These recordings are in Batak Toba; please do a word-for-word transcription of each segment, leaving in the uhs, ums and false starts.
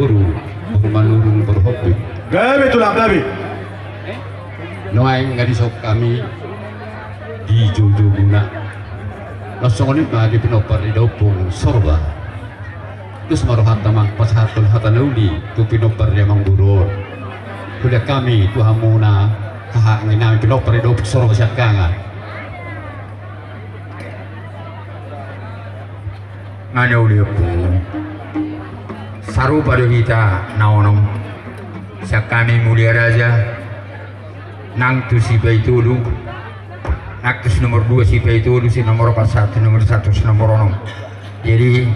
Boru, boru Manurung, boru Hombing. Gabe tulang, gabe. Nuaeng nga dison hami di joujou muna. Laos songon i ma di pinompar ni da Ompung Sorba. Dos ma rohanta, Amang, pasahathon hata na uli tu pinompar ni amangboru on. Huliat hami tu hamuna, haha anggi nami, pinompar ni da Ompung Sorba siangkangan. Nga na uli, Ompung. Sarupa do hita na onom. Sian hami Mulia Raja, nang tu Sipaitolu, nang tu si nomor dua Sipaitolu, si nomor opat sahat tu nomor satu, si nomor onom. Jadi,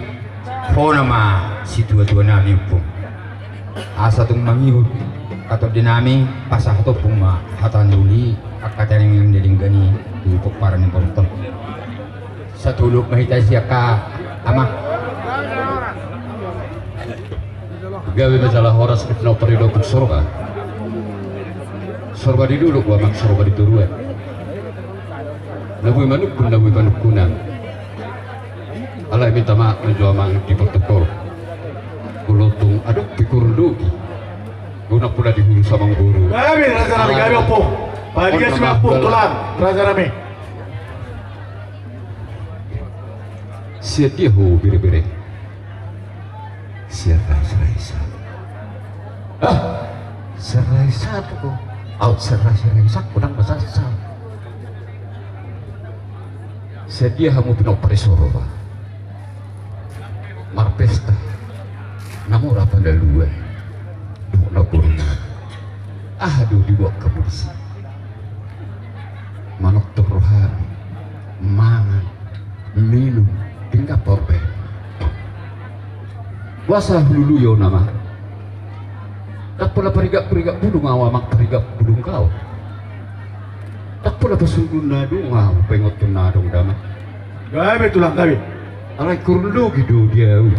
hona ma situatua nami, Ompung. Asa tung mangihut hata tondi nami, pasahat Ompung ma hata na uli, angka tangiang na denggan i tu pomparan ni borunta. Satolop ma hita sian angka, Amang. Gabe ma jala horas, pinompar ni da Ompung Sorba. Sorba di dolok, Amang, Sorba di Toruan. Na boi manungkun, na boi panungkunan. Alai minta maaf ma jo, Amang, di protokol. Molo tung adong pe kurundogi, unang pola dihurus amangboru. Gabe, raja nami, gabe, Ompung. Badia si Ompung, tulang, raja nami. Sian dia ho, Berebere? Sian Raisraisa. Ah, sian Raisa tu ho. Au, sian Raisraisa, unang masalsal. Sian dia hamu pinompar ni Sorba? Marpesta. Na mora pandaluan. Dohot na boru nami. Aha do dibuat hamu disi? Manortor rohami, mangan, minum, denggan parumaen. Boasa hulului on, Amang? Ndang pola parigat-parigat bulung ahu, Amang, parigat bulung ahu. Ndang pola pasundun na adong ahu, paingothon na adong, Damang. Gabe tulang, gabe. Alai kurundogi do di ahu,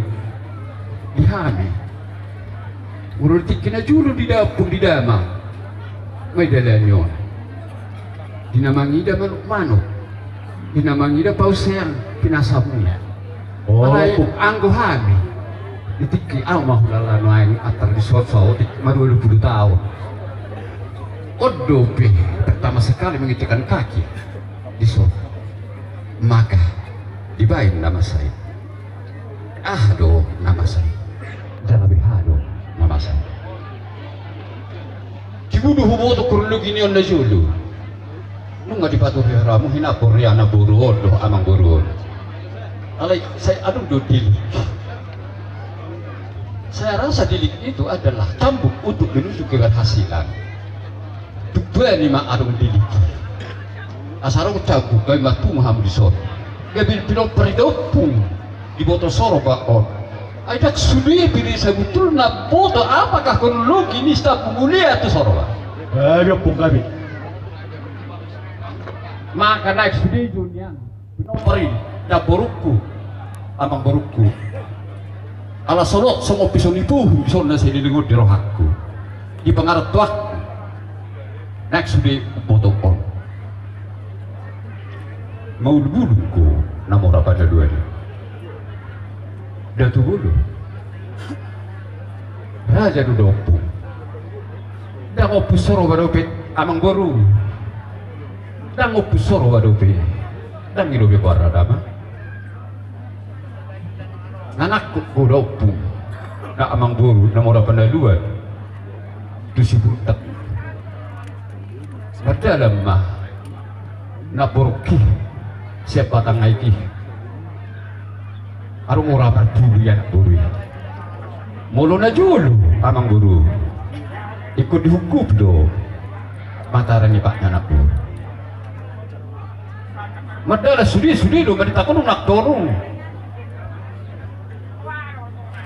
di hami. Molo di tingki na jolo di da Ompung, di Damang, ma i dalani on. Di na mangida manuk-manuk, di na mangida pausean pinasamuna. Oh, alai Ompung, anggo hami, di tingki ahu ma hulala nuaeng antar dison saotik ma dua pulu taon. On dope pertama sekali mengecekkan kaki dison. Maka dibaen na masa i. Aha do na masa i? Jala beha do na masa i? Tibu do huboto kurundogi ni on na jolo. Nunga dipatuhi rohamu, hinaphon riana boru on dohot amangboru on. Alai sai adong do dilik. Saya rasa dilik itu adalah cambuk untuk menuju keberhasilan. Tung bani ma adong dilik. Asa adong cambuk, gabe ma tubu hamu dison. Gabe pinompar ni da ompung, diboto Sorba on. Ai ndang sude pe di sabotulna boto apakah kronologi ni Sitabu Mulia tu Sorba. Gabe ompung, gabe. Maka naeng sude jo nian. Pinompar i, namborungku, amangborungku. Ala solot songon piso ni puhu, dison na selelengon di rohangku, di pangarantoanku. Naeng sude umboto on. Maulubulu do na mora panaluan i. Datu Bolo. Raja do da ompung. Ndang Ompu Sorba dope, amangboru. Ndang Ompu Sorba dope. Ndang i dope goarna da, amang. Nangkok do da ompung, na amangboru, na mora panaluan, tu Siburtak. Mardalan ma namborungki sian batang aek i. Adong mora martulu i, amangboru. Molo na jolo, amangboru, ingkon dihungkupi do mata ranipatna, amangboru. Mardalan sude, sude do, mardalan tolu, unang tolu.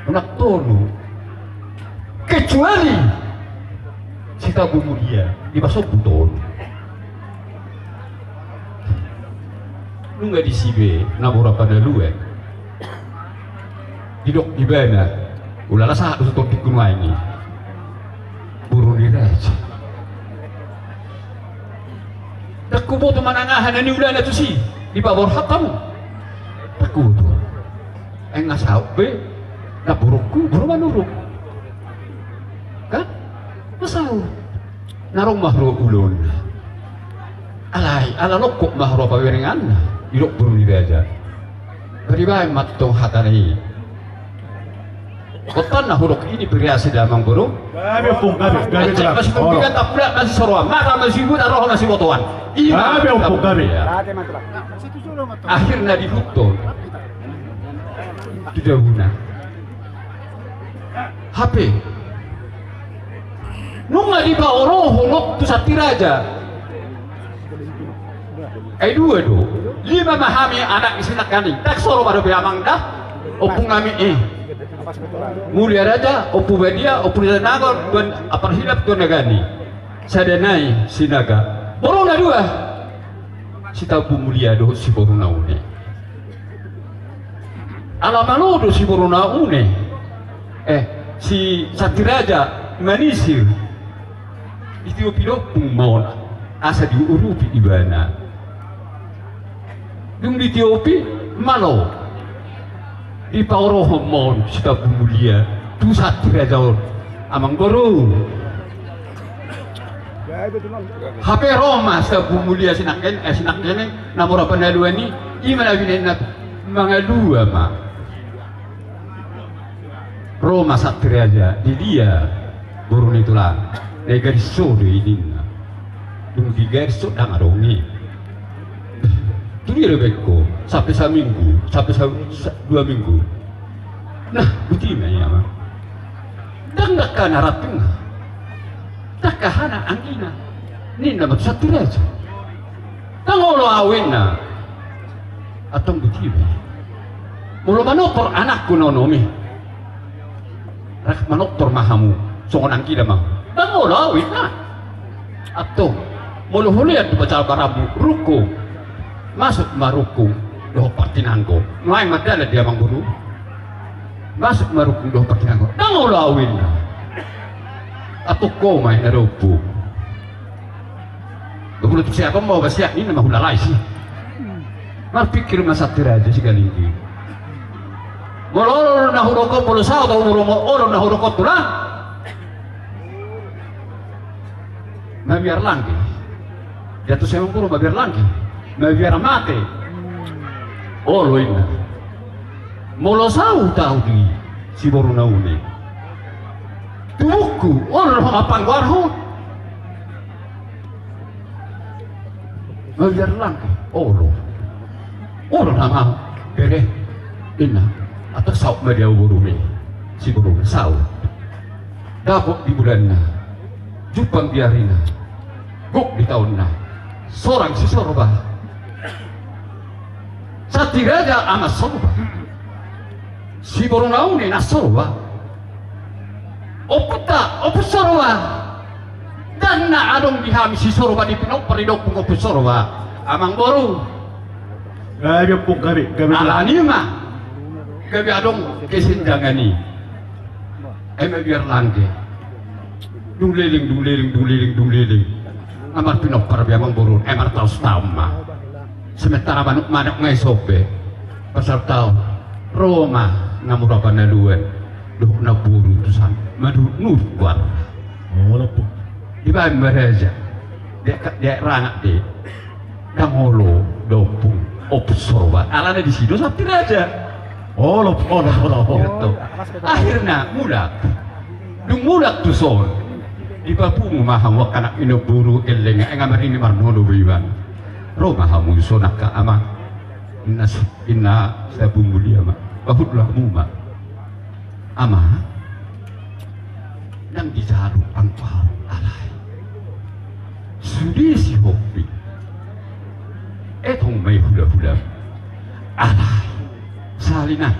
Unang tolu. Kecuali Sitabu Mulia, dipasombu tolu. Nunga disi be na mora panaluan. Didok ibana, ulala sahat do tu tondingku nuaeng i. Boru ni raja. Ndang huboto manang aha na niulana tusi, dipaborhat hamu. Ndang huboto. Ai nga saut be namborungku boru Manurung. Kan? Nga saut. Na ro ma huroha ulaonna. Alai ala longkot ma huroha paberenganna, didok boru ni raja. Bari baen ma tong hatana i. Botanna hudok i, ni piriasi da, amangboru. Gabe ompung, gabe, gabe. Masih pembigan tak pula, masih soroan. Mata masih buta, roha masih botoan. Ima. Gabe ompung, gabe. Akhirna dihuthon tu jabuna. Hape nunga dipaorohon tu Santi Raja. Ai dua do. Lima ma hami anak ni Sinangkaning. Ndang Sorba dope amang da, ompung nami i. Mulia Raja, Ompu Badia, Ompu Nagor, Tuan Parhilap, Tuan Nagani. Sada nai Sinaga. Boruna dua, Sitabu Mulia dohot si boru na une. Ala malo do si boru na une, eh, si Santi Raja manisir, ditiopi do ompung ma on asa diurupi ibana. Dung ditiopi, malo. Dipaorohon ma on Sitabu Mulia tu Santi Raja on, amangboru. Hape ro ma Sitabu Mulia Sinangkaning, eh, Sinangkaning, na mora panaluan i, ima na binahenna, mangalua ma. Ro ma Santi Raja, di dia boru ni tulang? Na i gadis ho do i, ninna. Dung di gadis ho ndang adong i. Tu dia do baen ho? Sampe saminggu, sampe sa-, sa-, dua minggu. Nah, buti ma i, amang. Ndang dangka na rantingna, dangka hana anggina, ninna ma tu Santi Raja. Ndang olo au, inna. Antong buti ma i. Molo manortor anakku na onom i, rap manortor ma hamu, songon anggina ma hamu. Ndang olo au, inna. Antong, molo hulean tu pajar barammu, rungkung. Masuk ma rungkung dohot partinanggo. Nuaeng mardalan di, amangboru. Masuk ma rungkung dohot partinanggo. Ndang olo au, inna. Antong ho ma, inna, da ompung. Molo tu siapa mau basiak, ninna ma, hulalai si. Marpikir ma Santi Raja sigalingging. Molo olo na hudok on, molo saut au, molo olo na hudok on, tulang, mabiar langge. Dia tu siapa, molo mabiar langge, mabiar mate. Olo, inna. Molo saut au di si boru na une, tubungku, olo do ho panggoarhon. Mabiar langge, olo. Olo nama, bere, inna. Antong saut ma di au, boru ni. Siboruna saut. Dapot di bulanna, jumpang di arina, gok di taonna, sorang si Sorba. Santi Raja ama Sorba. Siboruna Une na Sorba. Ompunta, Ompu Sorba. Ndang na adong di hami si Sorba di pinompar ni ompung Ompu Sorba. Amangboru. Gabe, Ompung, gabe, gabe. Alani ma gabe adong kesenjangan i. Eme biar langge. Dung leleng, dung leleng, dung leleng, dung leleng. Nga marpinompar be amangboru, e martaon-taon ma. Sementara manuk-manuk nga i sombe. Pasal taon ro ma na mura panaluan dohot na boru tusan, manurut-nurut goarna. Olo, Ompung. Dibaen ma raja. Dia, dia rangap de. Ndang olo do, Ompung, Ompu Sorba. Alana disi do Santi Raja. Olo, olo, olo, olo. Gitu. Akhirna mulak. Dung mulak tuson, dipapungu ma hamu angka anak ni boru, elleng, nga marini marnono be ibana. Ro ma hamu tuson angka amang. Inna, inna sabu mulia ma. Bahut lah hamu ma. Ama, ndang dijalo anggo ahu, alai sude Sihombing. Etong ma i hula-hula. Alai sahali nai,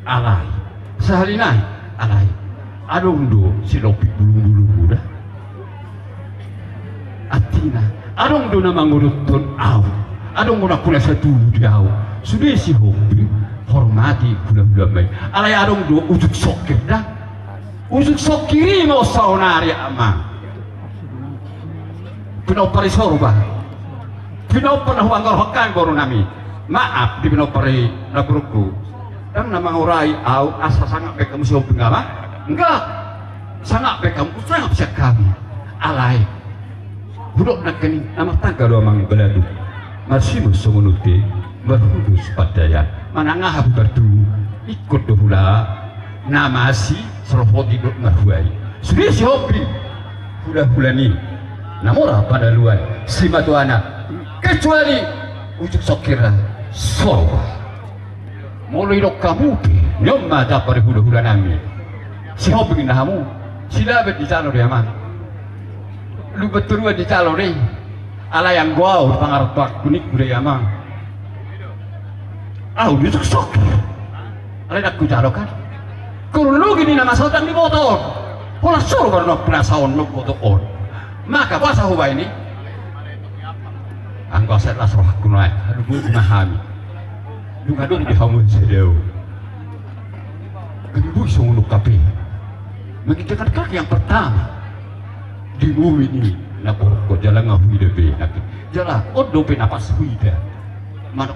alai sahali nai, alai adong do silompit bulung-bulung muda. Artina, adong do na mangodothon ahu, adong do na hula satubu di ahu. Sude Sihombing, hormati hula-hula ma i. Alai adong do ujuk sokir da. Ujuk sokir i ma on saonari, ama. Pinompar ni Sorba. Pinompar na huanggor hami, boru nami. Maaf, di pinompar ni naburungku. Ndang na mangurai ahu asa sangap baen hamu Sihombing, ama. Enggak. Sangap baen hamu, sangap sian hami. Alai hudok nangkin i, na martangga do amang balalu. Marsimus songon unte, marhunus pandayan. Manang aha pe martubu, ingkon do hula na masi, sorohoti dohot marhua i. Sude Sihombing, hula-hula ni na mura panaluan, simatuana, kecuali ujuk sokirna Sorba. Molo didok hamu pe, nion ma japa di hula-hula nami. Sihombing ninna hamu, Silaban dijalo do i, amang. Lumban Toruan dijalo do i. Alai anggo ahu, pangarantoanku ningku do i, amang. Ahu di ujuk sokir. Alai ndang hujalo kan. Kurlugi ni na masa on ndang diboto on. Holan Sorba do na pinasaon na boto on. Maka boasa hubaen i? Anggo asa las rohangku nuaeng, aduh, boi ma hami. Dung adong di hamu sada on. Kan boi songon on hape. Menginjakkan kaki yang pertama di bumi ini, na porko jala nga huida be nangkin. Jala on dope na pas huida. Mana